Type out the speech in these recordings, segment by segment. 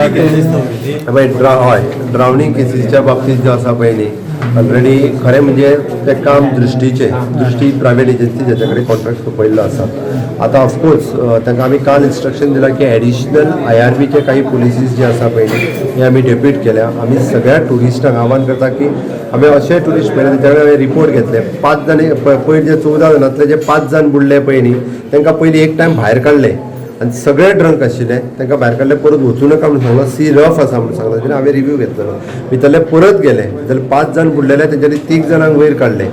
पळय हय, ड्रावणींग केसीच्या बाबतींत जो आसा पळय न्ही, ऑलरेडी खरें म्हणजे तें काम दृश्टीचें, दृश्टी प्रायवेट एजन्सी ज्याच्या कडेन कॉन्ट्रॅक्ट सोंपयल्लो आसा. आतां ऑफकोर्स तांकां आमी काल इन्स्ट्रक्शन दिलां की एडिशनल आयआरबीचे काही पुलिसीस जे आसा पळय न्ही, हे आमी डेप्यूट केल्या. आमी सगळ्या ट्युरिस्टांक आवाहन करता की आमी अशे ट्युरिस्ट पळयले, तेंच्या कडेन हांवें रिपोर्ट घेतले. पांच जाण, पयर जे 14 जाणांतले जे पांच जाण बुडले पळय न्ही, तांकां पयलीं एक टायम भायर काडले आनी सगळे ड्रंक आशिल्ले. तांकां भायर काडले, परत वचूं नाका म्हणून सांगलो, सी रफ आसा म्हणून सांगलो. जाल्यार हांवें रिव्यू घेतलेलो. भितरले परत गेले जाल्यार पांच जाण बुडलेले, तेंच्यांनी तीग जाणांक वयर काडले.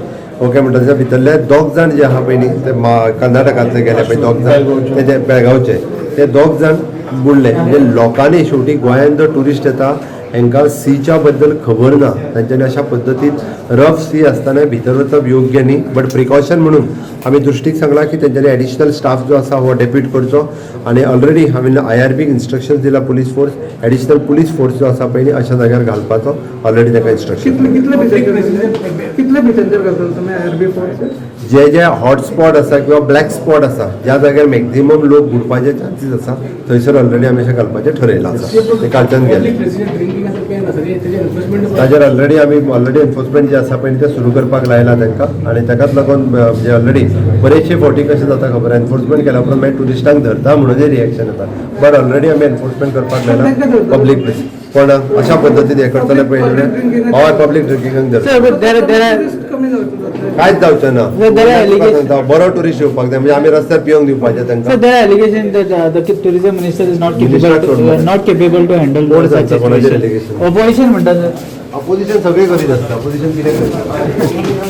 ओके म्हणटा, तेच्या भितरले दोग जाण जे आहा पळय न्ही, ते कर्नाटकांतले गेले पळय दोग जाण, तेजे बेळगांवचे, ते दोग जाण बुडले. म्हणजे लोकांनी शेवटी गोंयांत जो ट्युरिस्ट येता, हांकां सीच्या बद्दल खबर ना. तांच्यांनी अशा पद्दतीन रफ सी आसतना भितर वचप योग्य न्ही. बट प्रिकॉशन म्हणून आमी दृश्टीक सांगलां की तेंच्यांनी एडिशनल स्टाफ जो आसा हो डेप्यूट करचो आनी ऑलरेडी हांवें आयआरबीक इन्स्ट्रक्शन दिला, police force, additional police force जो आसा पळय न्ही, अशा जाग्यार घालपाचो ऑलरेडी ताका इन्स्ट्रक्शन. कितले कितले बिचांचेर, कितले बिचांचेर घालतले तुमी आयआरबी फोर्स? जे जे हॉटस्पॉट आसा किंवा ब्लॅक स्पॉट आसा, ज्या जाग्यार मॅक्झिमम लोक बुडपाचे चान्सीस आसा, थंयसर ऑलरेडी आमी अशें घालपाचें ठरयलां आसा. ते कालच्यान गेले. ताजेर ऑलरेडी आमी ऑलरेडी एन्फोर्समेंट जे आसा पळय तें सुरू करपाक लायलां तांकां आनी ताकाच लागून म्हणजे ऑलरेडी बरेचशे फावटी कशें जाता खबर, एन्फोर्समेंट केल्या उपरांत मागीर ट्युरिस्टांक धरता म्हणूनय रिएक्शन येता. बट ऑलरेडी आमी एन्फोर्समेंट करपाक लायलां पब्लीक प्लेस. पण अशा पद्दतीन हें करतले पळय, हय, पब्लीक ड्रिंकिंगाक धरता. Sir, but there are कमी जावचें. कांयच जावचें ना. Sir, there are allegations- बरो ट्युरिस्ट येवपाक जाय, म्हणजे आमी रस्त्यार पिवंक दिवपाचें तांकां? Sir, there are allegations that the tourism minister is not capable Minister to, कोण? Not capable to handle कोण such सांगता? कोणाचेर situation. allegation? Opposition म्हणटा, sir. Opposition सगळें करीत आसता. अपोजिशन कितें करता?